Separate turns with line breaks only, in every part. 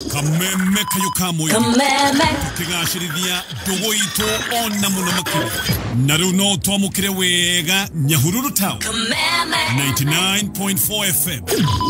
Kameme kayo kamwe tukigacirithia ndugu itu ona muno makiria na riu no twamukire wega Nyahururu Town 99.4 FM.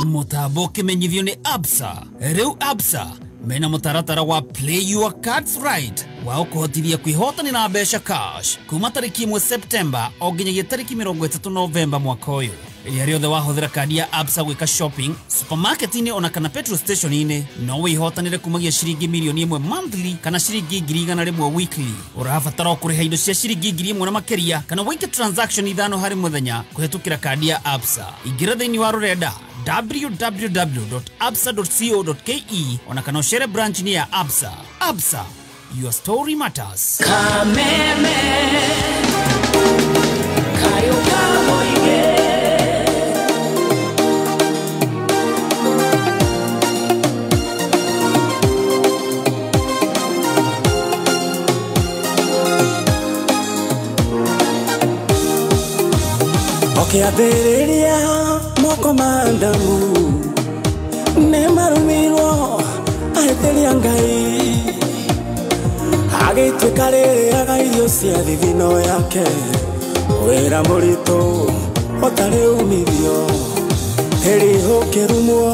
Mutambo ukimenyithio ni Absa. Riu Absa mena mutaratara wa Play Your Cards Right wa ukuhotithia kwihotanira mbeca cash kuma tariki 1 September o nginyagia tariki 30 November mwaka uyu. Rĩrĩa rĩothe wahũthĩra kandi ya Absa gwĩka shopping supermarket-inĩ ona kana petrol station-inĩ no wĩhotanĩre kumagia ciringi mirioni 1 monthly kana ciringi 100,000 weekly. Ũrabatara o kũrĩha indo cia ciringi 1,000 na makĩria kana wĩke transaction 5 harĩ mũthenya kũhĩtũkĩra kandi ya Absa. Ingĩra thĩinĩ wa rũrenda www.absa.co.ke ona kana ũcere branch-inĩ ya Absa. Absa, your story matters.
Kameme kayo kamoige.
Okiambĩrĩria moko ma Adamu nĩmarumirwo ahĩtĩria Ngai, agĩtuĩka rĩrĩaga irio cia thithino yake, wĩra mũritũ ũtarĩ umithio, hĩrĩ ũkĩrumwo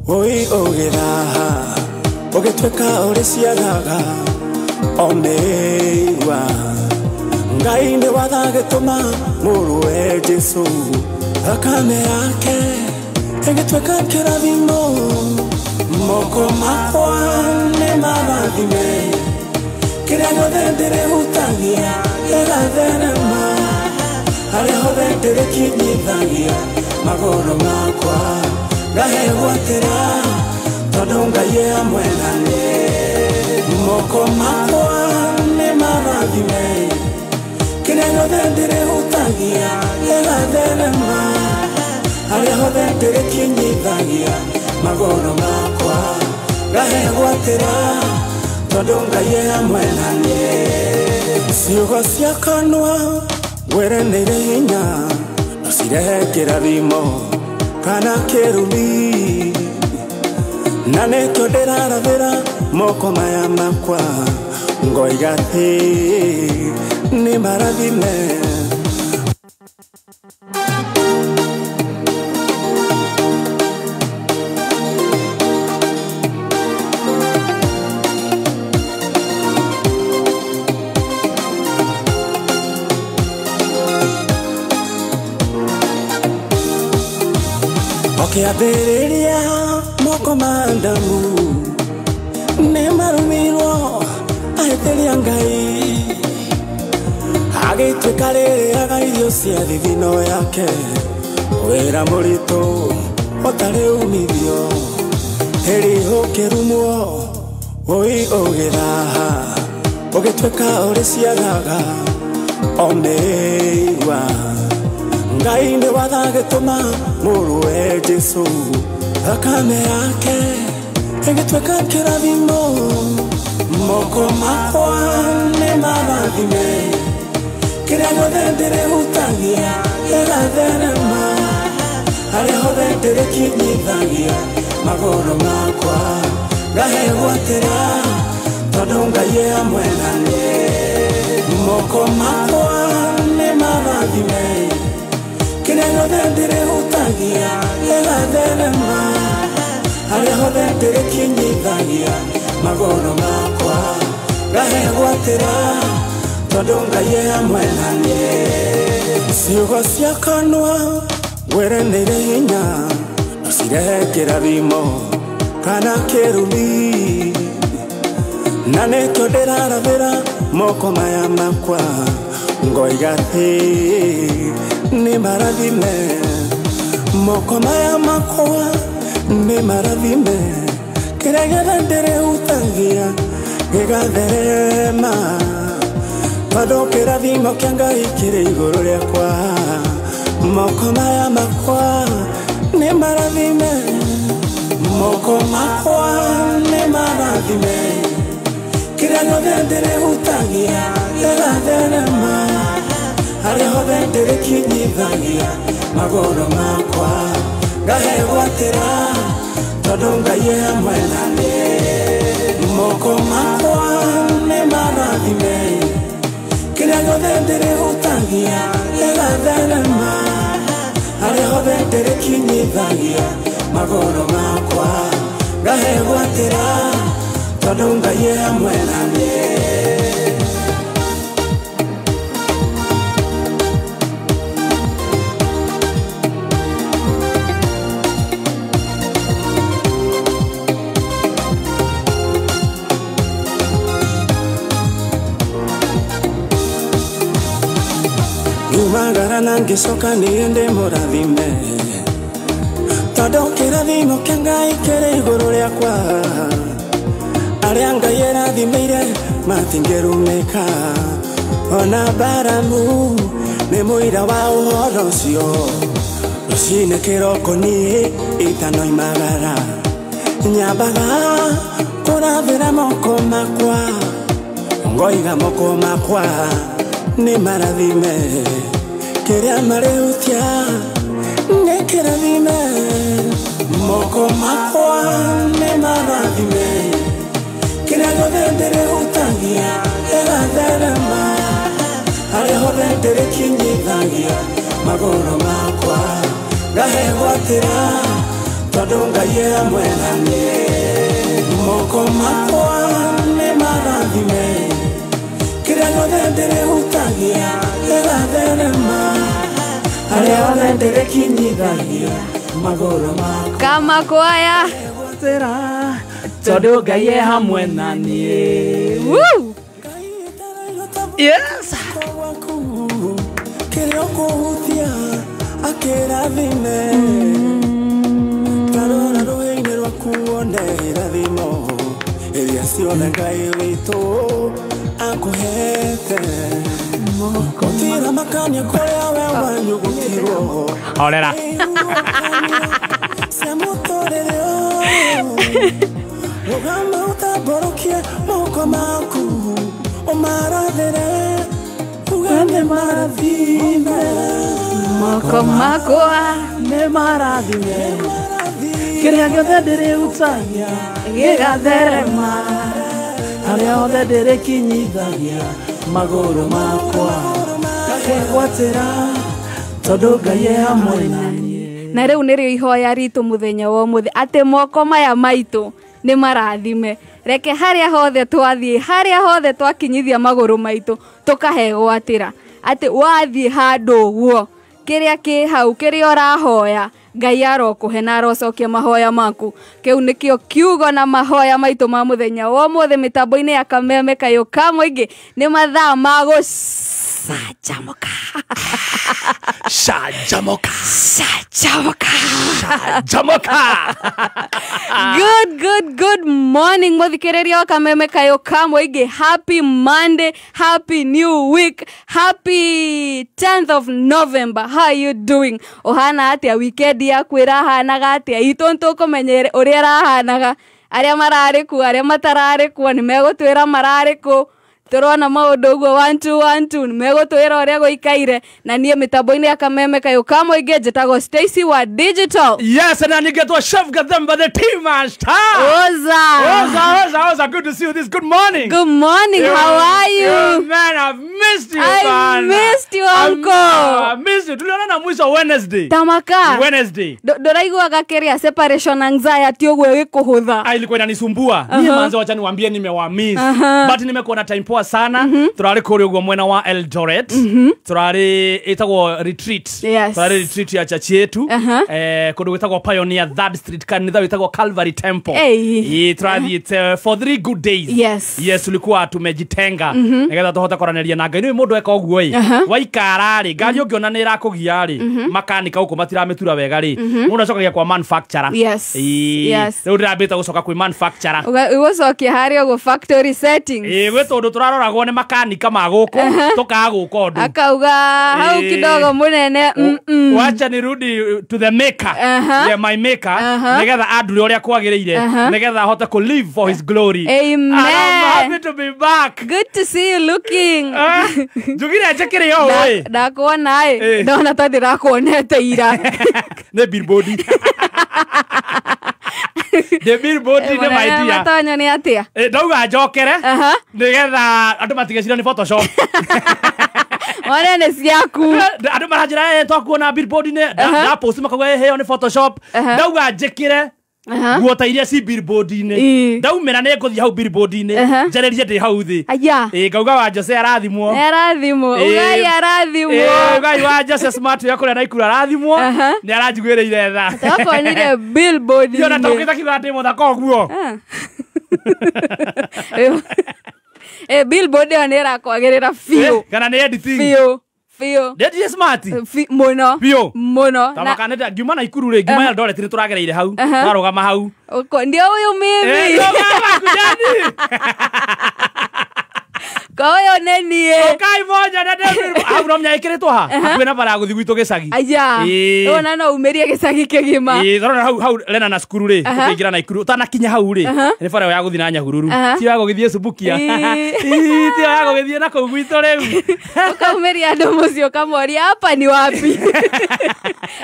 ũi ũgĩthaha, ũgĩtuĩka ũrĩ ciathaga o mĩigua. Ngai nĩ wathagĩtũma mũrũwe Jesũ, thakame yake ĩgĩtuĩka kĩrathimo. Moko makwa nĩ marathime, kĩrĩa gĩothe ndĩrĩhutagia gĩgatherema, harĩa hothe ndĩrĩkinyithagia magũrũ makwa ngahegwatĩra, tondũ Ngai e hamwe na niĩ. Moko makwa nĩ marathime, kĩrĩa gĩothe ndĩrĩhutagia gĩgatherema, harĩa hothe ndĩrĩkinyithagia magũrũ makwa ngahegwatĩra, tondũ Ngai e hamwe na niĩ. Ciugo cia kanua ngwĩre nĩ irĩ hinya, no cirehe kĩrathimo kana kĩrumi, na nĩkĩo ndĩrarathĩra moko maya makwa ngoiga atĩ nĩ marathime. Okiambĩrĩria moko ma Adamu nĩmarumirwo ahĩtĩria Ngai, agĩtuĩka rĩrĩaga irio cia thithino yake, wĩra mũritũ ũtarĩ umithio, hĩrĩ ũkĩrumwo ũi ũgĩthaha, ũgĩtuĩka ũrĩ ciathaga o mĩigua. Ngai nĩ wathagĩtũma mũrũwe Jesũ, thakame yake ĩgĩtuĩka kĩrathimo. Moko makwa nĩ marathime, kĩrĩa gĩothe ndĩrĩhutagia gĩgatherema, harĩa hothe ndĩrĩkinyithagia magũrũ makwa ngahegwatĩra, tondũ Ngai e hamwe na niĩ. Moko makwa nĩ marathime, kĩrĩa gĩothe ndĩrĩhutagia gĩgatherema, harĩa hothe ndĩrĩkinyithagia magũrũ makwa ngahegwatĩra, tondũ Ngai e hamwe na niĩ. Ciugo cia kanua ngwĩre nĩ irĩ hinya, no cirehe kĩrathimo kana kĩrumi, na nĩkĩo ndĩrarathĩra moko maya makwa ngoiga atĩ nĩ marathime. Moko maya makwa nĩ marathime, kĩrĩa gĩothe ndĩrĩhutagia gĩgatherema, tondũ kĩrathimo kĩa Ngai kĩrĩ igũrũ rĩakwa. Moko maya makwa nĩ marathime, moko makwa nĩ marathime, kĩrĩa gĩothe ndĩrĩhutagia gĩgatherema, harĩa hothe ndĩrĩkinyithagia magũrũ makwa ngahegwatĩra, Tondũ Ngai e hamwe na niĩ. Moko makwa nĩ marathime, kĩrĩa gĩothe ndĩrĩhutagia gĩgatherema, harĩa hothe ndĩrĩkinyithagia magũrũ makwa ngahegwatĩra, tondũ Ngai e hamwe na niĩ. Ngiumagara na ngĩcoka niĩ ndĩ mũrathime, tondũ kĩrathimo kĩa Ngai kĩrĩ igũrũ rĩakwa. Arĩa Ngai ĩrathimĩire matingĩrumĩka, ona Baramu nĩ mũira wa ũhoro ũcio. Rũcinĩ kĩroko niĩ itanoimagara, nyambaga kũrathĩra moko makwa, ngoiga moko makwa nĩ marathime, kĩrĩa marĩhutia nĩ kĩrathime. Moko makwa nĩ marathime, kĩrĩa gĩothe ndĩrĩhutagia gĩgatherema, harĩa hothe ndĩrĩkinyithagia magũrũ makwa ngahegwatĩra, tondũ Ngai e hamwe na niĩ. Moko makwa nĩ marathime, kĩrĩa gĩothe ndĩrĩhutagia gĩgatherema, harĩa hothe ndĩrĩkinyithagia magũrũ makwa.
Kama kwaya
tondũ Ngai e hamwe na niĩ.
Woo!
Yes.
Kĩrĩa ũkũhutia akĩrathime, tarora rũhĩ-inĩ rwaku wone irathimo iria ciothe Ngai witũ akũhete. Gũtira makania kũrĩa we wanyugutirwo.
Horera.
Cia mũtũrĩre ũyũ, rũgama ũtambũrũkie moko maku ũmarathĩre, uge nĩ marathime.
Moko makwa
nĩ marathime, kĩrĩa gĩothe ndĩrĩhutagia gĩgatherema, harĩa hothe ndĩrĩkinyithagia magũrũ makwa ngahegwatĩra, tondũ Ngai e hamwe na niĩ.
Na rĩu nĩrĩo ihoya ritũ mũthenya wa ũmũthĩ, atĩ moko maya maitũ nĩ marathime. Reke harĩa hothe twathiĩ, harĩa hothe twakinyithia magũrũ maitũ tũkahegwatĩra, atĩ wathiĩ handũ ũguo kĩrĩa kĩ hau, kĩrĩa ũrahoya Ngai arokũhe na arocokia mahoya maku. Kĩu nĩkĩo kiugo na mahoya maitũ ma mũthenya wa ũmũthĩ mĩtambo-inĩ ya Kameme Kayũ ka Mũingĩ. Nĩ mathaa ma gũcanjamũka.
Canjamũka.
Canjamũka.
Canjamũka.
Good, good, good morning mũthikĩrĩria wa Kameme Kayũ ka Mũingĩ. Happy Monday, happy new week, happy 10th of November. How are you doing? Ũhana atĩa? Weekend yaku ĩrahanaga atĩa? Itũ nĩtũkũmenya ũrĩa ĩrahanaga. Arĩa mararĩ kuo, arĩa matararĩ kuo nĩ megũtwĩra mararĩ kũ. Tũrona maũndũ ũguo 1 2 1 2 nĩ megũtwĩra ũrĩa gũikaire. Na niĩ mĩtambo-inĩ ya Kameme Kayũ ka Mũingĩ njĩtagwo Stacy wa Digital.
Yes, and I get to Chef Gathemba, the team master.
Oza.
Oza, oza, oza. Good to see you this good morning.
Good morning. How are you?
Yo, man, I've missed you,
I
man.
missed you, uncle.
I missed you. Tulionana mwisho Wednesday.
Tamaka.
Wednesday.
Ndũraiguaga kĩrĩa separation anxiety ũguo ĩkũhũtha.
Ah, ilikuwa inanisumbua. Niĩ manze, wacha niwaambie nimewamiss. But nimekuwa na time poa sana. Turarĩ kũrĩa ũguo mwena wa Eldoret. Turarĩ ĩtagwo retreat.
Yes.
Turarĩ retreat ya church yetu. Kũndũ gwĩtagwo Pioneer 3rd Street, kanitha wĩtagwo Calvary Temple.
Hey.
Ĩ turathiĩte for 3 good days.
Yes.
Yes, tulikuwa tumejitenga nĩgetha tũhote kwaranĩria na Ngai. Nĩ mũndũ eka ũguo ĩ, waikara rĩ, ngari ũngĩona nĩ ĩrakũgia rĩ, makanika gũkũ matiramĩtura wega rĩ, mũndũ acokagia kwa manufacturer.
Yes.
Ĩ,
Yes.
rĩu ndĩrambĩte gũcoka kwĩ manufacturer.
Ũgũcokia harĩa ũguo factory settings.
Ĩ, gwĩ tũndũ tũraroragwo nĩ makanika ma gũkũ, tũkaga gũka ũndũ.
Akauga hau kidogo mũnene.
Wacha nirudi to the maker. Yeah, my maker. Nĩgetha andure ũrĩa kwagĩrĩire, nĩgetha ahote kũ live for his glory.
Amen.
And I'm happy to be back.
Good to see you looking.
Njugire njĩkĩre ũũ ĩ.
Ndakuona ĩ, ndona ta ndĩrakuonete ira.
Nĩ billboard.
The billboard in my dear.
Matonyo nĩ atĩa?
Ndauga njokere nĩgetha andũ matigecira nĩ Photoshop.
Mone nĩ ciaku.
Andũ maranjĩra twakuona billboard-inĩ nda post makauga heo nĩ Photoshop. Ndauga njĩkĩre nguo ta iria ci billboard-inĩ. Ndaumĩra nĩ ngũthiĩ hau billboard-inĩ njarĩrie ndĩ hau thĩ. Ngauga wa Jose arathimwo.
Arathimwo. Ugai arathimwo.
Ugai wa Jose Smart ya kũrĩa Naikuru arathimwo. Nĩ aranjiguĩrĩire tha.
Twakuonire billboard-inĩ.
Ona tokĩte kiuga ndĩ mũthaka ũguo.
Billboard ĩyo nĩ ĩrakwagĩrĩra biũ.
Kana nĩ editing.
Biũ. Biũ.
Ndĩ smart.
Mũno.
Biũ.
Mũno.
Ta makanĩta ngiuma Naikuru rĩ, ngiuma Eldoret nĩ tũragereire hau. Twarũgama hau.
Ndio huyu mimi. Kwa ũyũ nĩ niĩ.
Ũkai moja na ndĩ hau no menya ĩkĩrĩtwo ha. Hakuhĩ na bara ya gũthiĩ gwitũ gĩcagi.
Aya. Ona no umĩrie gĩcagi kĩgima.
Tũrona hau hau Lena na cukuru rĩ, ũkĩingĩra Naikuru ũtanakinya hau rĩ, nĩ bara ya gũthiĩ na Nyahururu. Ti ya gũgĩthiĩ Subukia. Ti ya gũgĩthiĩ na kũu gwitũ rĩu.
Ũkaumĩria andũ mũciĩ ũkamoria hapa ni wapi?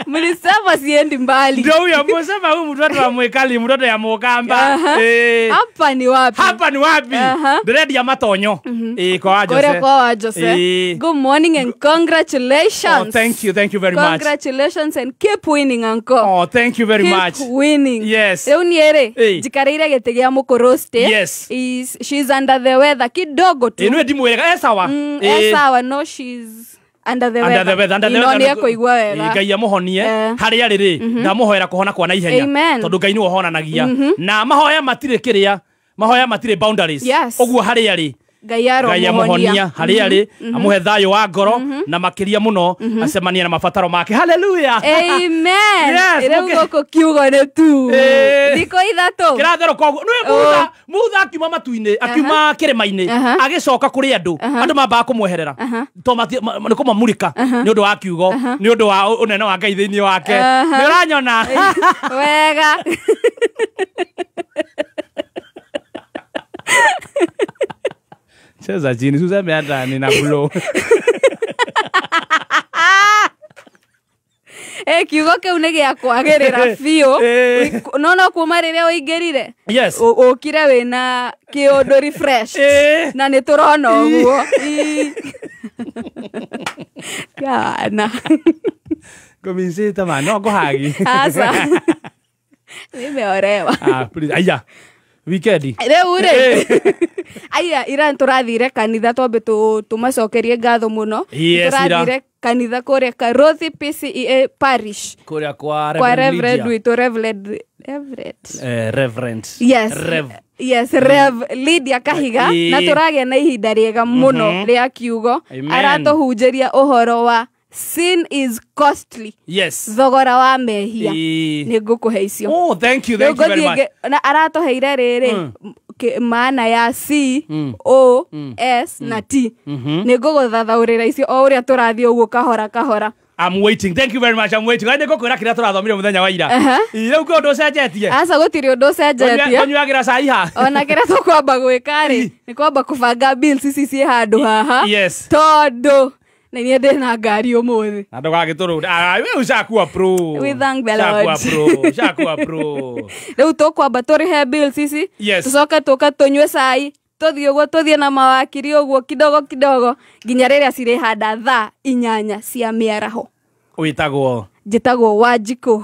Mlisema siendi mbali.
Ndio huyo msema huyu mtoto wa Mwikali, mtoto ya Mukamba.
Hapa ni wapi?
Hapa ni wapi? Ndĩrendia matonyo. Kwa Jose.
Kwa Jose. Good morning and congratulations.
Oh, thank you very much.
Congratulations and keep winning, uncle.
Oh, thank you very much.
Keep winning.
Yes.
Rĩu niĩ rĩ, njikarĩire gĩtĩ gĩa mũkũrũste.
Yes.
She's under the weather kidogo tu.
Ĩno ndimwĩrega e sawa.
E sawa, no she's under the weather.
Under the weather.
Nĩ ekũigua wega.
Ngai amũhonie harĩa arĩ rĩ, ndamũhoera kũhona kwa naihenya. Tondũ Ngai nĩwe ũhonanagia. Na mahoya matirĩ kĩrĩa, mahoya matirĩ boundaries. Ũguo harĩa arĩ
Ngai aromuhonia
harĩa arĩ, amũhe thayũ wa ngoro na makĩria mũno acemanie na mabataro make. Hallelujah.
Amen. Rĩu gũkũ kiugo nĩ tu thikũ ithatũ
kĩratherũka ũguo. Nĩwe Mutha akiuma matu-inĩ, akiuma kĩrĩma-inĩ, agĩcoka kũrĩ andũ. Andũ mambaga kũmweherera nĩ kũmamurĩka nĩ ũndũ wa kiugo, nĩ ũndũ wa ũnene wa Ngai thĩinĩ wake. Nĩ ũranyona
wega.
Cheza chini, useme hata nina blow.
Kiugo kĩu nĩ gĩa kwagĩrĩra biũ. No kuma rĩrĩa ũingĩrire.
Yes.
Ũkire wĩna kĩũndũ refresh. Na nĩ tũrona ũguo. Kana.
Komisita man, no ngũhagi.
Aca. Nimeorewa.
Please. Aya. Weekend.
Rĩu rĩ. Aya ira tũrathire kanitha twambe tũmacokerie ngatho mũno. Tũrathire kanitha kũrĩa Karothi PCEA Parish.
Kũrĩa kwa Reverend
witũ Reverend. Yes.
Rev.
Yes, Rev Lydia Kahiga. Na tũragĩa na ihinda rĩega mũno rĩa kiugo. Aratũhunjĩria ũhoro wa sin is costly.
Yes.
Thogora wa mehia. Nĩ ngũkũhe icio.
Oh, thank you very much.
Na aratũheire rĩrĩ maana ya C O S na T. Nĩ ngũgũthathaũrĩra icio o ũrĩa tũrathiĩ ũguo kahora kahora.
I'm waiting. Thank you very much. I'm waiting. Nĩ ngũkwĩra kĩrĩa tũrathomire mũthenya wa ira. Rĩu kwĩ ũndũ ũcenjetie?
Aca gũtirĩ ũndũ ũcenjetie.
Ũnyuagĩra cai ha?
Ona kĩrĩa tũkwamba gwĩka rĩ, nĩ kwamba kũbanga bills ici ciĩ handũ haha.
Yes.
Tondũ na niĩ ndĩna ngari ũmũthĩ.
Na ndũgagĩtũrũnde. We ushakuwa pro.
We thank the Lord.
Ushakuwa pro.
Rĩu tũkwamba tũrĩhe bills ici. Tũcoke tũke tũnyue cai. Tũthiĩ ũguo tũthiĩ na mawakiri ũguo kidogo kidogo nginya rĩrĩa cirĩhanda thaa 8 cia mĩaraho.
Wĩtagwo?
Njĩtagwo Wanjikũ.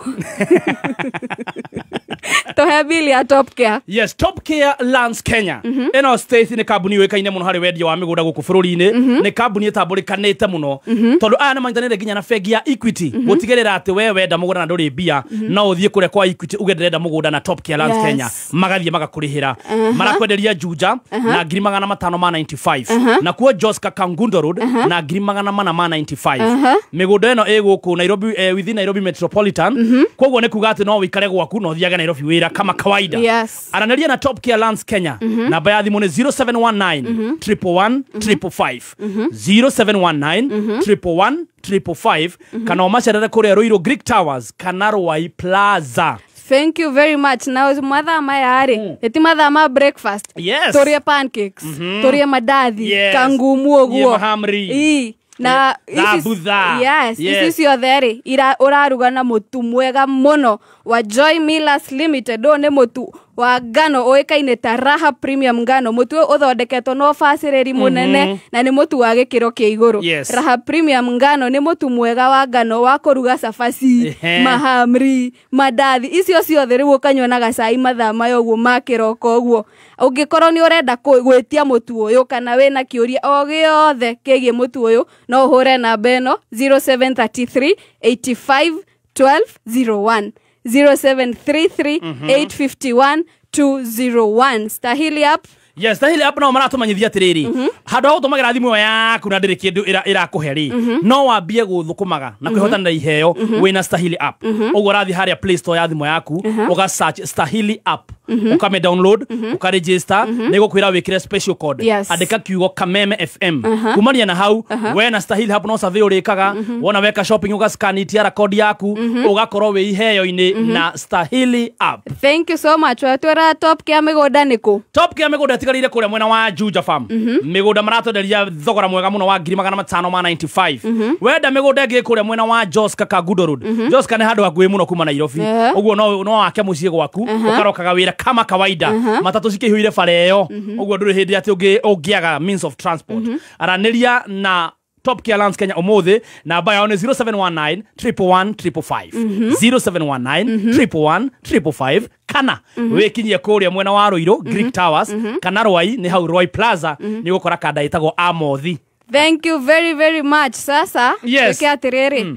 Tũhe bili ya Top Care.
Yes, Top Care Lands Kenya. Ĩno state nĩ kambuni yũĩkaine mũno harĩ wendia wa mĩgũnda gũkũ bũrũri-inĩ. Nĩ kambuni ĩtambũrĩkanĩte mũno. Tondũ aya nĩ manyitanĩire nginya na bengi ya Equity. Gũtigĩrĩra atĩ we wenda mũgũnda na ndũrĩ mbia, no ũthiĩ kũrĩa kwa Equity uge ndĩrenda mũgũnda na Top Care Lands Kenya. Magathiĩ magakũrĩhĩra. Marakwenderia Juja na 595. Na kuo Joska Kangundo Road na 495. Mĩgũnda ĩno ĩ gũkũ Nairobi, within Nairobi Metropolitan. Koguo nĩ kuga atĩ no wĩikare gwaku no ũthiage Nairobi wĩra kama kawaida.
Yes.
Aranĩria na Top Care Lands Kenya. Namba ya thimũ nĩ 0719 111 555. 0719 111 555 kana ũmacerere kũrĩa Ruiru Greek Towers kana Ruai Plaza.
Thank you very much. Now mathaa maya rĩ, ĩti mathaa ma breakfast.
Yes.
Tũrĩe pancakes, tũrĩe mandathi, kangumu ũguo.
Mahamri.
Na
Thambutha.
Yes, ici ciothe rĩ ũraruga na mũtu mwega mũno wa Joy Millers Limited. Ũyũ nĩ mũtu wa ngano ũĩkaine ta Raha Premium ngano. Mũtu ũyũ ũthondeketwo na ũbacĩrĩri mũnene na nĩ mũtu wa gĩkĩro kĩa igũrũ. Raha Premium ngano nĩ mũtu mwega wa ngano wa kũruga cabaci, mahamri, mandathi, icio ciothe rĩu ũkanyua na gacai mathaa maya ũguo ma kĩroko ũguo. Ũngĩkorwo nĩ ũrenda gwĩtia mũtu ũyũ kana wĩna kĩũria o gĩothe kĩgiĩ mũtu ũyũ, no ũhũre namba ĩno 0733 85 12 01, 0733 851 201. Stahili App.
Yes, Stahili App no maratũmanyithia atĩrĩrĩ, handũ ha gũtũmagĩra thimũ ĩyo yaku na ndĩrĩ kĩndũ ĩrakũhe rĩ, no wambie gũthũkũmaga na kwĩhotanĩra iheo wĩna Stahili App. Ũguo ũrathiĩ harĩa Play Store ya thimũ yaku, ũga search Stahili App, ũkame download, ũka register, nĩ gũkwĩra wĩkĩre special code. Andĩka kiugo Kameme FM. Kumania na hau, we na Stahili App no survey ũrĩkaga, wona weka shopping ũga scan TR code yaku, ũgakorwo wĩ iheo-inĩ na Stahili App.
Thank you so much. Watwĩra Top Kia mĩgũnda nĩkũ?
Top Kia mĩgũnda ĩtigarĩire kũrĩa mwena wa Juja Farm. Mĩgũnda maratwenderia thogora mwega mũno wa 595,000. Wenda mĩgũnda ĩngĩ kũrĩa mwena wa Joska Kangundo Road. Joska nĩ handũ hakuhĩ mũno kuma Nairobi. Ũguo no wake mũciĩ gwaku, ũkarokaga wĩra kama kawaida. Matatũ cikĩihũire bara ĩyo. Ũguo ndũrĩ hĩndĩ atĩ ũngĩaga means of transport. Aranĩria na Top Kia Lands Kenya ũmũthĩ, namba yao nĩ 0719 111 555, 0719 111 555, kana wĩkinyie kũrĩa mwena wa Ruiru Greek Towers, kana Rwai nĩ hau Rwai Plaza, nĩ ũgũkora kanda ĩtagwo Amothi.
Thank you very very much. Sasa twĩke atĩrĩrĩ,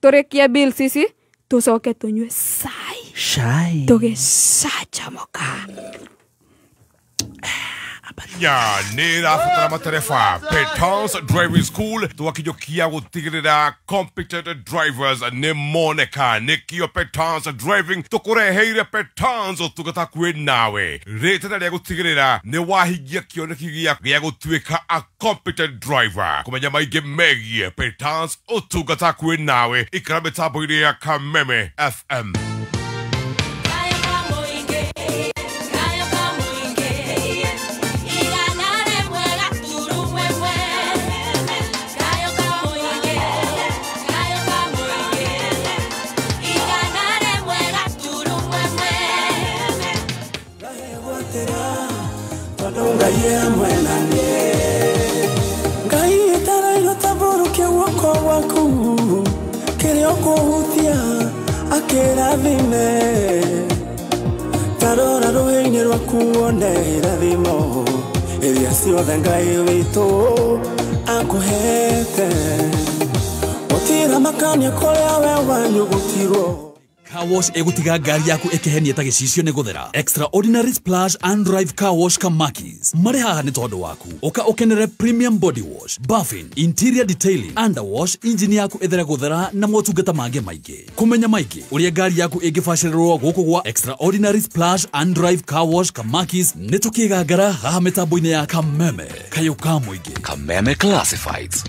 tũrĩkie bills ici, tũcoke tũnyue cai.
Cai.
Tũgĩcanjamũka.
Ya nä rabatara matereba. Petons Driving School twakinyũkia gũtigĩrĩra competent drivers nĩ moneka. Nĩkĩo Petons Driving tũkũreheire Petons ũtungata hakuhĩ nawe, rĩtana rĩa gũtigĩrĩra nĩ wahingia kĩoneki gĩa gũtuĩka a competent driver. Kũmenya maingĩ megiĩ Petons ũtungata hakuhĩ nawe, ikara mĩtambo-inĩ ya Kameme FM.
Ngai ĩtarairwo tambũrũkia guoko gwaku, kĩrĩa ũkũhutia akĩrathime. Tarora rũhĩ-inĩ rwaku wone irathimo iria ciothe Ngai witũ akũhete. Gũtiramakania kũrĩa we wanyũgũtirwo.
Car wash ĩgũtiga ngari yaku ĩkĩhenia ta gĩcicio nĩ gũthera. Extraordinary Splash and Drive Car Wash Kamakis marĩ haha nĩ tondũ waku. Ũka ũkenere premium body wash, buffing, interior detailing, underwash, engine yaku ĩthere gũthera na motungata mangĩ maingĩ. Kũmenya maingĩ ũrĩa ngari yaku ĩngĩbacĩrĩrwo gũkũ gwa Extraordinary Splash and Drive Car Wash Kamakis, nĩ tũkĩgangara haha mĩtambo-inĩ ya Kameme kayũ ka mũingĩ.
Kameme Classifieds.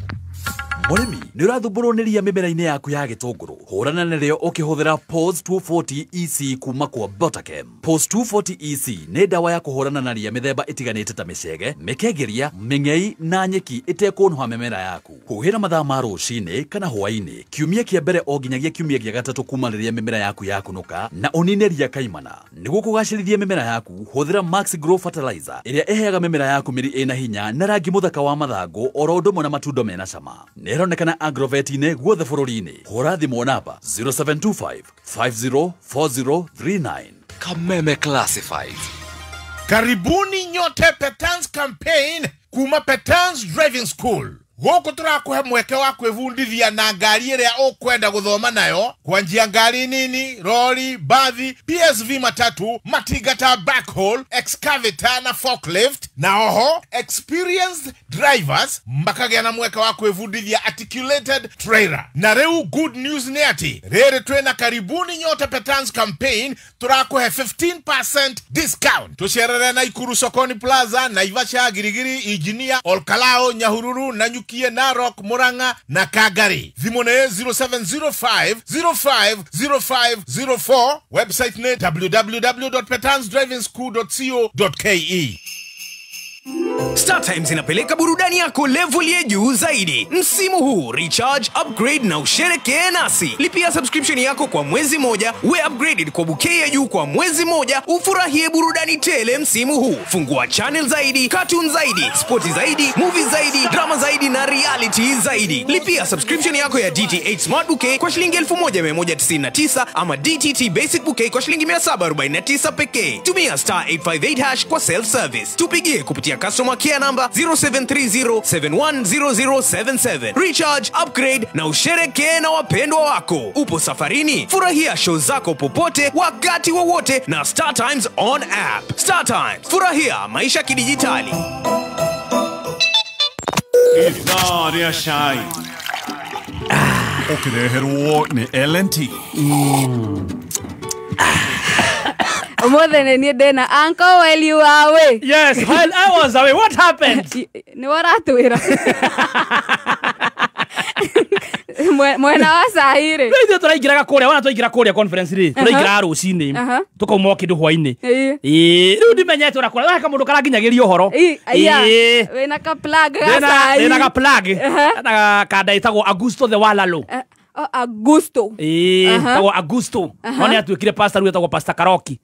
Mũrĩmi, nĩ ũrathumbũrwo nĩ ria mĩmera-inĩ yaku ya gĩtũngũrũ? Hũrana narĩo ũkĩhũthĩra POS 240 EC kuma kwa Botachem. POS 240 EC nĩ ndawa ya kũhũrana na ria mĩthemba ĩtiganĩte ta mĩcege, mĩkengeria, mĩng'ei na nyeki ĩtekũnũha mĩmera yaku. Huhĩra mathaa ma rũcinĩ kana hwaĩ-inĩ, kiumia kĩa mbere o nginyagia kiumia gĩa gatatũ kuma rĩrĩa mĩmera yaku yakunũka, na ũnine ria kaimana. Nĩguo kũgacĩrithia mĩmera yaku, hũthĩra Max Grow Fertilizer ĩrĩa ĩheaga mĩmera yaku mĩri ĩna hinya na rangi mũthaka wa mathangũ oro ũndũ ũmwe na matundo mena cama. Nĩronekana agrovet-inĩ guothe bũrũri-inĩ. Hũra thimũ namba 0725 504039.
Kameme Classifieds.
Karibuni nyote Petans campaign kuma Petans Driving School. Gũkũ tũrakũhe mweke wa kwĩbundithia na ngari ĩrĩa ũkwenda gũthoma nayo, kwanjia ngari nini, rori, bathi, PSV, matatu, matinga ta backhoe, excavator na forklift. Na oho experienced drivers makagĩa na mweke wa kwĩbundithia articulated trailer. Na rĩu good news nĩ atĩ rĩrĩ twĩna Karibuni nyote Petans campaign tũrakũhe 15% discount. Tũcerere Naikuru Sokoni Plaza, Naivasha, Girigiri, Ijinia, Olkalao, Nyahururu, Nanyuki, Narok, Murang'a na Kagari. Thimũ nĩ 0705 050504. Website nĩ www.petansdrivingschool.co.ke.
Star Times inapeleka burudani yako level ya juu zaidi. Msimu huu recharge, upgrade na usherekee nasi. Lipia subscription yako kwa mwezi moja, we upgraded kwa bouquet ya juu kwa mwezi moja, ufurahie burudani tele msimu huu. Fungua channel zaidi, cartoon zaidi, sporti zaidi, movies zaidi, drama zaidi na reality zaidi. Lipia subscription yako ya DTH Smart Bouquet kwa shilingi 1199 ama DTT Basic Bouquet kwa shilingi 749 pekee. Tumia star 858 hash kwa self service. Tupigie kupitia customer care number 0730710077. Recharge, upgrade na usherekee na wapendwa wako. Upo safarini, furahia show zako popote wakati wowote na Star Times on app. Star Times, furahia maisha kidijitali.
Ithaa rĩa cai ũkĩreherwo nĩ L&T.
More than any day na uncle while you were away.
Yes, while I was away. What happened?
Ni waratwira. Mwena wa Saire.
Rĩu tũraingĩraga kũrĩa, wana twaingĩra kũrĩa conference rĩ, tũraingĩra rũcinĩ. Tũkauma o kĩndũ hwainĩ. Ĩĩ, rĩu ndimenyete ũrĩa kũrĩa, he kamũndũ karanginyagĩria ũhoro.
Ĩĩ, wĩna ka plug ga cai.
Ndĩna ka plug. Na kanda ĩtagwo Augusto the Walalo.
Augusto.
Ĩĩ, ĩtagwo Augusto. No nĩ atuĩkire pastor rĩu etagwo Pastor Karoki.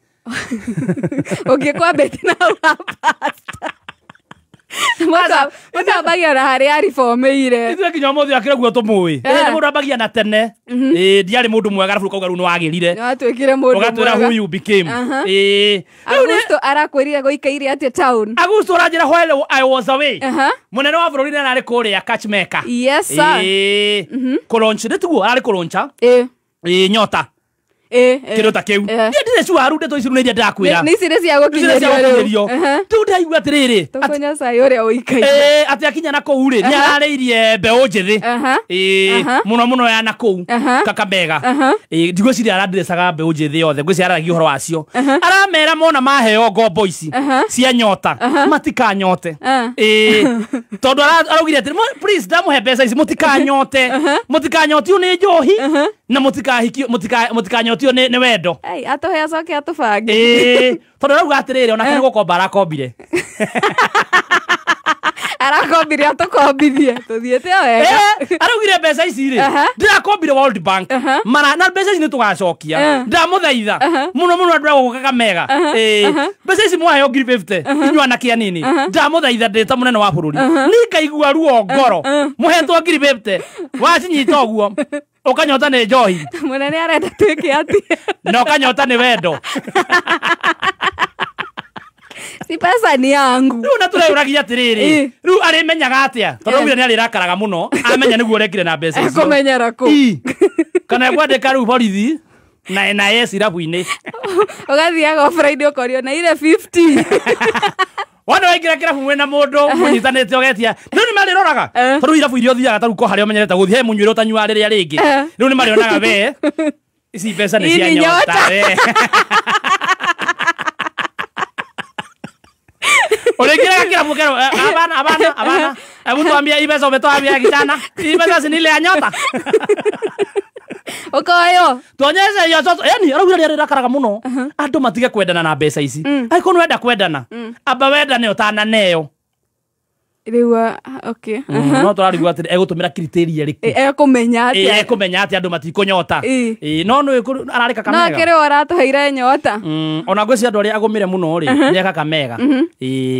Ũngĩkwa beti na wa pastor. Mũndũ ambagia na harĩa aribomeire.
Ithuĩ nginya ũmũthĩ akĩra guo tũmũĩ. Nĩ mũndũ ambagia na tene. Ĩĩ, ndiarĩ mũndũ mwega arabu ũkauga rĩu nĩ wagĩrire.
Nĩ watuĩkire mũndũ mwega.
Ũgatwĩra who you became. Ĩĩ.
Augusto arakwĩrire gũikaire atĩa town?
Augusto aranjĩra while I was away. Mũnene wa bũrũri nĩ ararĩ kũrĩa Catchmaker.
Yes sir.
Ĩĩ. Kũlaunch nĩ tiguo ararĩ kũlauncha.
Ĩĩ.
Ĩĩ, nyota. Kĩndũ ta kĩu. Niĩ ndirĩ sure rĩu ndeto ici rĩu nĩ iria ndĩrakwĩra.
Nĩ ici nĩ cia gũkinyĩrio.
Rĩu ndaigua atĩrĩrĩ.
Tũkũnyua cai ũrĩa ũikaire.
Atĩ akinya na kũu rĩ, nĩ ararĩirie mbeũ njĩthĩ. Ĩĩ, mũno mũno ya na kũu Kakamega. Ĩĩ, ndigwĩciria arandirecaga mbeũ njĩthĩ yothe, ngwĩciria araragia ũhoro wacio. Aramera mona maheo ngombo ici cia nyota, matikanyote. Ĩĩ, tondũ araugire atĩrĩ, please ndamũhe mbeca ici mũtikanyote. Mũtikanyotio nĩ njohi na mũtikahikio mũtikanyotio nĩ wendo.
Ai, atũhe acoke atũbange.
Ĩĩ, tondũ arauga atĩrĩrĩ, onake nĩ gũkomba arakombire.
Arakombire atũkombithie, tũthiĩte o wega.
Araugire mbeca ici rĩ, ndĩrakombire World Bank. Mara na mbeca ici nĩ tũgacokia. Ndamũthaitha mũno mũno andũ a gũkũ Kakamega. Ĩĩ, mbeca ici mwaheo 50,000 inyuĩ anake anini. Ndamũthaitha ndĩ ta mũnene wa bũrũri. Niĩ ngaigua ruo ngoro. Mũhetwo 50,000 wacinyita ũguo. Ũkanyota nĩ njohi.
Mũnene arenda twĩke atĩa?
Na ũkanyota nĩ wendo.
Si pesa ni yangu.
Rĩu na tũreũragia atĩrĩrĩ, rĩu arĩmenyaga atĩa? Tondũ augire nĩ arĩrakaraga mũno, amenya nĩguo ũrekire na mbeca icio.
Ekũmenyera kũ?
Kana ekwandĩka rĩu borithi na NIS irabu-inĩ.
Ũgathiaga o Friday ũkorio na ile 50.
Wona waingĩra kĩrabu mwĩna mũndũ mũnyitanĩte ũgetia rĩu nĩ marĩroraga tondũ irabu iria ũthiaga ta rĩu ko harĩa ũmenyerete gũthiĩ he mũnyuĩre ũtanyuaga rĩrĩa rĩngĩ rĩu nĩ marĩonaga we ici mbeca nĩ cia nyota we. Ũrĩingĩraga kĩrabu ũkerwo abana abana abana, hebu tuambie hii pesa umetoa wapi kijana? Hii pesa si ni ile ya nyota.
Ũkoywo
tuonyeshe hiyo toto. Yani araugire nĩ arĩrakaraga mũno andũ matige kwendana na mbeca ici. Angĩkorwo nĩ wenda kwendana, amba wendane ũtananeo.
Rĩu okay.
No tũrarigwo atĩrĩ egũtũmĩra criteria ĩrĩkũ?
Ekũmenya atĩa?
Ekũmenya atĩa andũ matikũnyota. No nĩ ararĩ Kakamega.
No kĩrĩ ũratũheire nyota.
Ona ngwĩciria andũ arĩa agũmĩre mũno rĩ, nĩ Kakamega.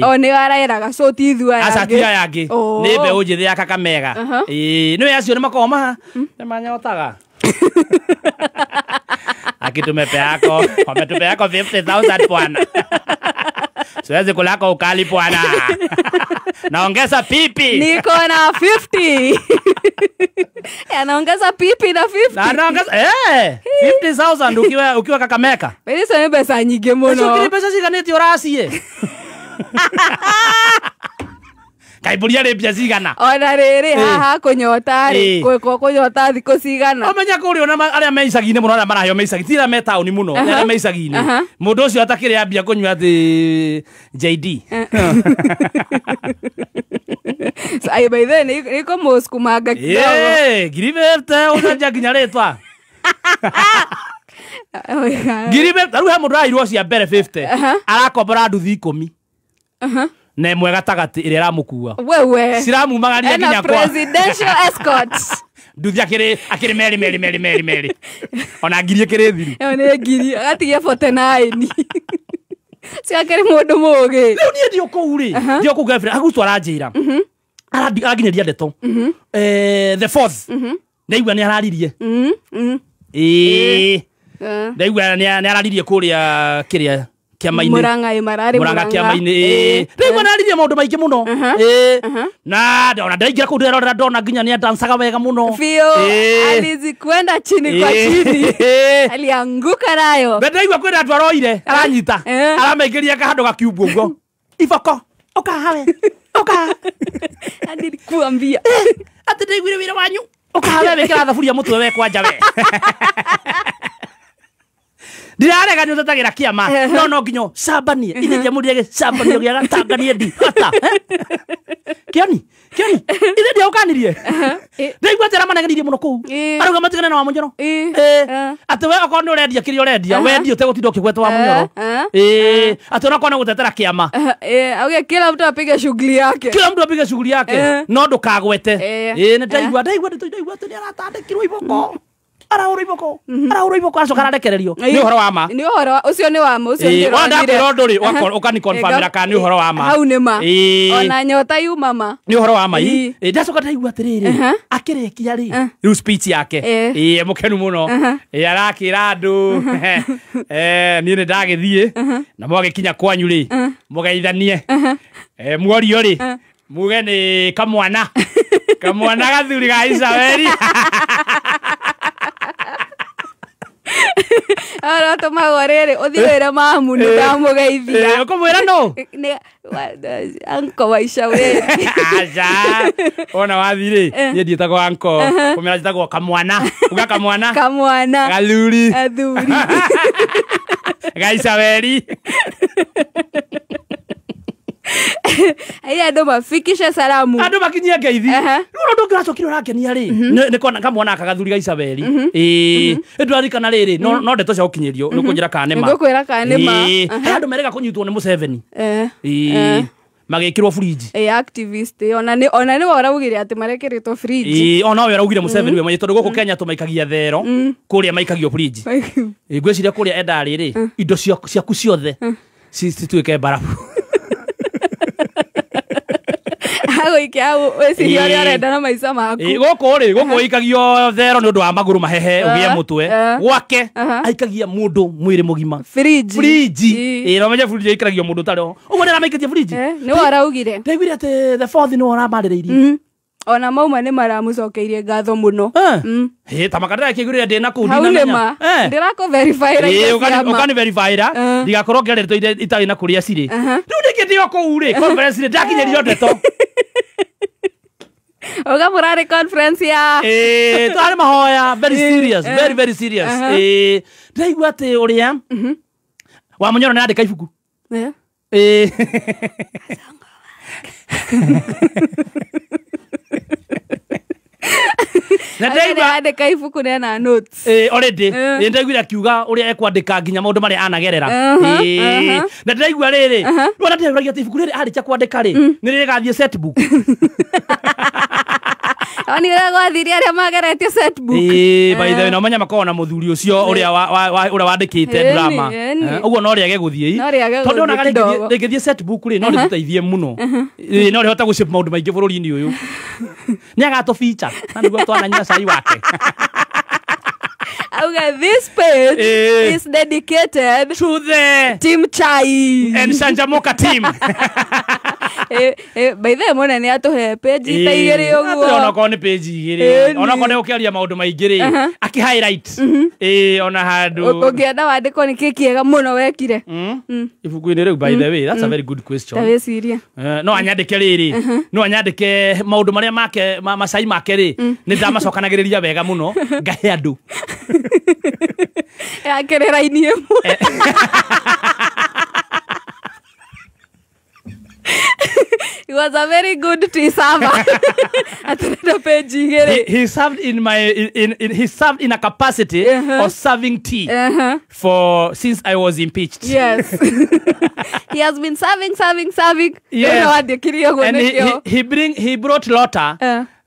O nĩ araeraga so ti ithuĩ aya angĩ.
Aca ti aya angĩ. Nĩ mbeũ njĩthĩ ya Kakamega. Nĩ acio nĩ makoragwo ma nĩ manyotaga. Akitumepeako, wametupeako 50,000 bwana. Siwezi kulako ukali bwana. Naongeza pipi.
Niko na 50. Anaongeza pipi na 50.
Anaongeza 50,000 ukiwa Kakamega.
Wewe sasa pesa nyingi muno.
Sio pesa ciganĩte ũracie. Kaimburia rĩ mbia cigana?
Ona rĩrĩ haha kũnyota rĩ, kũnyota thikũ cigana?
Ũmenya kũrĩa ona arĩa me icagi-inĩ mũno, arĩa maraheo me icagi, ti arĩa me taũni mũno, arĩa me icagi-inĩ. Mũndũ ũcio atakĩrĩ ambia kũnyua atĩ JD.
So, ai by then nĩ kũmũsukumanga kidogo.
50,000 ũcenjia nginya rĩtwa. 50,000 rĩu he mũndũ araheirwo cia mbere 50 arakombora nduthi 10. Na ĩmwe gatagatĩ ĩrĩa ĩramũkua.
Wewe.
Ciramumagaria
Ena
nginya kwa
presidential escort.
Nduthi akĩrĩ akĩrĩ meri meri meri meri meri. Ona ngiri ĩkĩrĩ thiru.
Ĩyo nĩ ngiri agatigia 49. Ciakĩrĩ mũndũ mũgĩ.
Rĩu niĩ ndio kũu rĩ, ndio kũu girlfriend Agusto aranjĩra. Aranginyĩria ndeto. The fourth. Ndaigua nĩ araririe. Ĩĩ. Ndaigua nĩ araririe kũrĩa kĩrĩa kĩama-inĩ.
Murang'a ĩ mararĩ
Murang'a kĩama-inĩ. Ndaigua nĩ araririe maũndũ maingĩ mũno. Na ona ndaingĩra kũu nderorera ndona nginya nĩ adancaga wega mũno.
Biũ. Alizikwenda chini kwa chini. Alianguka nayo.
Ndaigua kwĩna andũ aroire aranyita. Aramaingĩria kahandũ gakiumbu ũguo. Iboko ũka hawe. Ũka.
Nilikuambia.
Atĩ ndaiguire wĩra wanyu. Ũka hawe wĩkĩra thaburia mũtwe we kwanja we. Ndirarega nĩ ũtetagĩra kĩama no no nginya ũcambanie ithe ndiamũrire gĩcambanio gĩa gatanganie ndi hata kĩoni kĩoni ithe ndiaũkanirie ndaigua atĩ aramanegeneirie mũno kũu arauga matigane na Wamunyoro atĩ we okorwo nĩ ũrendia kĩrĩa ũrendia wendie ũtegũtinda ũkĩgweta Wamunyoro atĩ onakorwo nĩ gũtetera kĩama
auge kila mtu apige shughuli yake,
kila mtu apige shughuli yake no ndũkagwete. Nĩ ndaigua ndaigua ndaigua atĩ nĩ aratandĩkirwo iboko arahũrwo iboko arahũrwo iboko acoka ararekererio. Nĩ ũhoro wa ma,
nĩ ũhoro ũcio nĩ wa ma ũcio
ndĩronire. Wanda kwĩra ũndũ rĩ ũkani confirmĩra kana nĩ ũhoro wa ma.
Hau nĩ ma ona nyota yuma ma
nĩ ũhoro wa ma. Ndacoka ndaigua atĩrĩrĩ akĩrĩkia rĩ rĩu speech yake ĩ mũkenu mũno arakĩra andũ niĩ nĩ ndagĩthiĩ na mwagĩkinya kwanyu rĩ mũgeithanie muorio rĩ muge nĩ kamwana kamwana gathuri ga Isabeli.
Ara tũmagwo rĩrĩ ũthiĩ wĩre mamu nĩ ndamũgeithia.
Ũkũmwĩra nũ?
Anko wa Ishauri.
Aca ona wathiĩ rĩ niĩ ndiĩtagwo anko kũmĩra njĩtagwo kamwana. Uga kamwana
kamwana
gathuri
gathuri
ga Isabeli.
Aya andũ mafikishe salamu,
andũ makinyie ngeithi. Rĩu ũndũ ũngĩ ũracokire ũrangenia rĩ nĩ kona kamwana aka gathuri ga Isabeli. Ndũraririkana rĩrĩ no ndeto cia gũkinyĩrio nĩ ũkũnjĩra kana nĩ ma.
Nĩngũkwĩra kana nĩ ma.
He andũ merega kũnyitwo nĩ Museveni magĩkĩrwo fridge.
Activist ona nĩ ona nĩ ũraugire atĩ marekĩrĩtwo fridge.
Ona we ũraugire Museveni we mwenye tondũ gũkũ Kenya tũmaikagia thero kũrĩa maikagio fridge. Ngwĩciria kũrĩa endaga rĩrĩ indo ciaku ciothe cituĩke mbarabu.
Agũikia hau wĩcirie ũrĩa ũrenda na maica maku.
Gũkũ rĩ gũkũ ũikagio thero nĩ ũndũ wa magũrũ mahehe ũgĩe mũtwe gwake aikagia mũndũ mwĩrĩ mũgima
fridge
fridge. No menye fridge ĩikaragio mũndũ ũtarĩ ho ũguo nĩ aramaikĩtie fridge.
Nĩ we ũraugire.
Ndaiguire atĩ the fourth nĩ we ũramarĩrĩirie.
Ona mauma nĩ maramũcokeirie ngatho mũno.
Ta makandara kĩigũrĩre ndĩ na kũu
ndinamenya. Hau nĩ ma ndĩrakũ verify-ra indo cia ma.
Ũkani verify-ra ndigakorwo ngĩaria ndeto itarĩ na kũrĩa cirĩ. Rĩu nĩkĩ ndĩ o kũu rĩ conference rĩ ndakinyĩrio ndeto.
Oga mũrarĩ conference ya
twarĩ mahoya very serious very very serious. Ndaigua atĩ ũrĩa Wamunyoro nĩ andĩka ibuku. Na ndaigua
andĩka ibuku nena notes.
Already ndaiguire akiuga ũrĩa ekwandĩka nginya maũndũ marĩa anagerera. Na ndaigua rĩrĩ ona ndĩragia atĩ ibuku rĩrĩ arĩkia kwandĩka rĩ nĩ rĩgathiĩ set book.
Oni ũrĩa gwathirie arĩa mageretie set book.
By the way no menya makoragwo na mũthuri ũcio ũrĩa ũrĩa wandĩkĩte drama ũguo no rĩage gũthiĩ tondũ onaga rĩngĩthiĩ set book rĩ no rĩtũteithie mũno. No rĩhote gũshape maũndũ maingĩ bũrũri-inĩ ũyũ. Nĩ agatũbicha na nĩguo twananyua cai wake.
Auga this page is dedicated
to the
team chai
and Sanjamoka team.
By the way mona nĩ atũhe page ta igĩrĩ ũguo.
Onakorwo nĩ page igĩrĩ onakorwo nĩ ũkĩaria maũndũ maingĩ rĩ akĩ highlight ona handũ
ũngĩenda wandĩkwo nĩ kĩ kĩega mũno wekire
ibuku-inĩ rĩu. By the way that's a very good question.
Ta wĩcirie
no anyandĩke rĩrĩ no anyandĩke maũndũ marĩa make macai make rĩ nĩ ndamacokanagĩrĩria wega mũno ngahe andũ.
Akĩrĩ raini ĩmwe. was a very good tea server. Atirenda page igĩrĩ.
He served in my in he served in a capacity of serving tea for since I was impeached.
Yes. He has been serving.
Yes.
And
he brought Lotta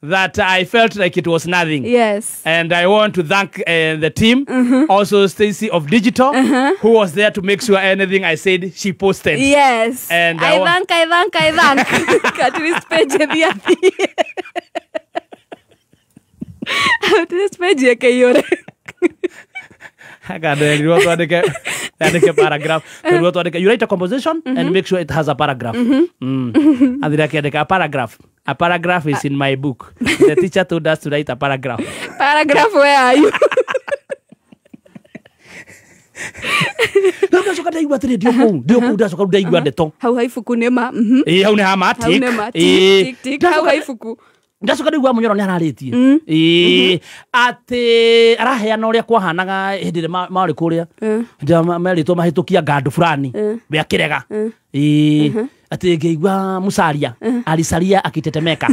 that I felt like it was nothing.
Yes.
And I want to thank the team, also Stacy of Digital, who was there to make sure anything I said, she posted.
Yes.
And
I thank. At least page the At least page yake
paragraph. You write a composition and make sure it has a paragraph. And a paragraph. A paragraph is in my book. The teacher told us to write a paragraph.
Paragraph, where are you?
Ndacoka ndaigua atĩrĩ ndio ndacoka ndaigua ndeto.
Hau ha ibuku nĩ ma.
Ĩĩ hau nĩ ha ma
tick. Tick tick hau ha ibuku.
Ndacoka ndaigua Munyoro nĩ ararĩtie. Ĩĩ atĩ araheana ũrĩa kwahanaga hĩndĩ ĩrĩa marĩ kũrĩa. Hĩndĩ ĩrĩa merĩtwo mahĩtũkia ngandũ fulani. We akĩrega. Ĩĩ atĩ ngĩigua Musalia alisalia akitetemeka.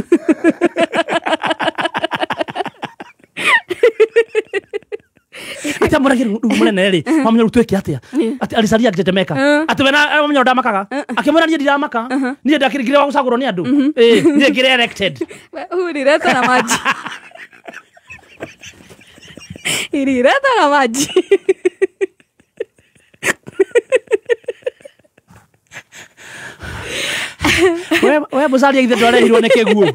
Ati amũragia rĩu mũnene rĩ Wamunyoro twĩke atĩa ati alisalia akitetemeka ati we na Wamunyoro ndamakaga akĩmwĩra niĩ ndiramaka niĩ ndakĩrĩkire wa gũcagũrwo nĩ andũ ĩĩ niĩ ngĩrĩ elected.
Ulileta na maji. Ilileta na maji.
We Musalia ithe ndwarehirwo nĩ kĩguũ.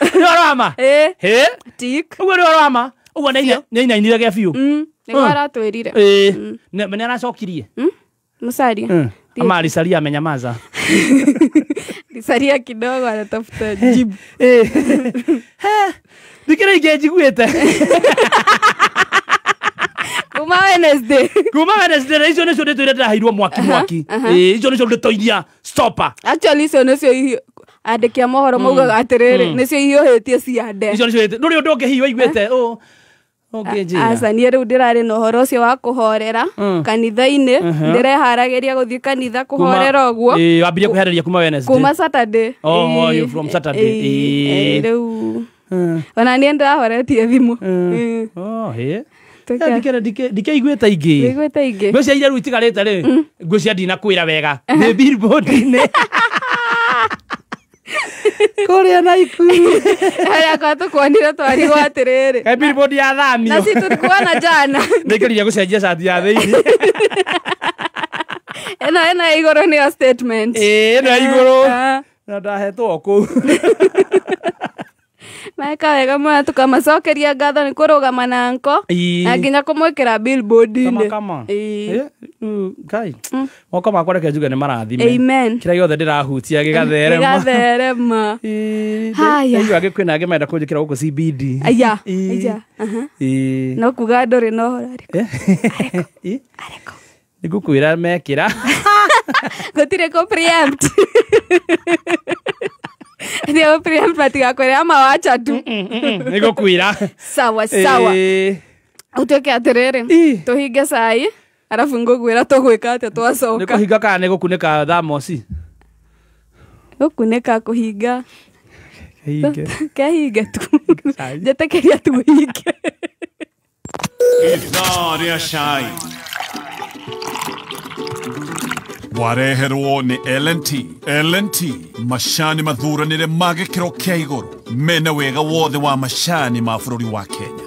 Nĩ ũrama?
Ĩĩ. Tik.
Ũguo nĩ ũrama? Ũguo nĩ ainainire gĩa biũ.
Nĩguo aratwĩrire.
Ĩĩ. Nĩ aracokirie?
Musalia.
Ama alisalia amenyamaza.
Alisalia kidogo anatafuta jibu.
Ndikĩrĩ ingĩ njiguĩte.
Kuma Wednesday.
Kuma Wednesday na icio nĩcio ndĩtwĩre ndĩraheirwo mwaki mwaki. Ĩĩ icio nĩcio ndĩtoiria stopper.
Actually icio nĩcio andĩki a mohoro maugaga atĩrĩrĩ nĩcio ihiũhĩtie ciande.
Icio nĩcio ndũrĩ ũndũ ũngĩ hihi waiguĩte ũngĩnjĩra.
Aca niĩ rĩu ndĩrarĩ na ũhoro ũcio wa kũhorera kanitha-inĩ ndĩreharagĩria gũthiĩ kanitha kũhorera ũguo.
Ĩĩ wambirie kwĩharĩria kuma Wednesday.
Kuma Saturday.
Oh you from Saturday.
Ĩĩ rĩu ona niĩ ndĩrahoretie thimũ.
Oh hĩ. Ndikeiguĩte ingĩ.
Ndikeiguĩte ingĩ.
Ngwĩcia iria rĩu itigarĩte rĩ ngwĩcia ndinakwĩra wega nĩ billboard-inĩ. Kũrĩa Naikuru.
Harĩa kwa tũkuonire twarigwo atĩrĩrĩ.
Kaĩ billboard ya thamio.
Na si tulikuona jana.
Nĩngeririe gũcenjia cati ya thĩinĩ.
Ĩno ya igũrũ nĩyo statement.
Ĩĩ ĩno ya igũrũ. Na ndahetwo kũu.
Meka wega mũno tũkamacokeria ngatho nĩ kũrũgama na nko na nginya kũmwĩkĩra billboard-inĩ.
Kama. Ngai. Moko makwa reke njuge nĩ marathime.
Amen.
Kĩrĩa gĩothe ndĩrahutia gĩgatherema.
Gĩgatherema. Haya.
Ndaigua angĩ kwĩna angĩ marenda kũnjĩkĩra gũkũ CBD.
Aya. Aya. No kuga ndũrĩ na ũhoro arĩkũ. Arĩkũ.
Nĩngũkwĩra mekĩra.
Gũtirĩ kũ preempt. Ndio preempt matigakwĩre ama wacha tu.
Nĩngũkwĩra.
Sawa sawa. Ũtuĩke atĩrĩrĩ tũhinge cai arabu ngũkwĩra tũgwĩka atĩa twacoka.
Nĩ kũhinga kana nĩ gũkunĩka thamosi?
Gũkunĩka kũhinga.
Kehinge.
Kehinge tu. Njĩtĩkĩria tuhinge.
Ithaa rĩa cai wareherwo nĩ L&T. L&T macani mathuranĩre ma gĩkĩro kĩa igũrũ mena wega wothe wa macani ma bũrũri wa Kenya.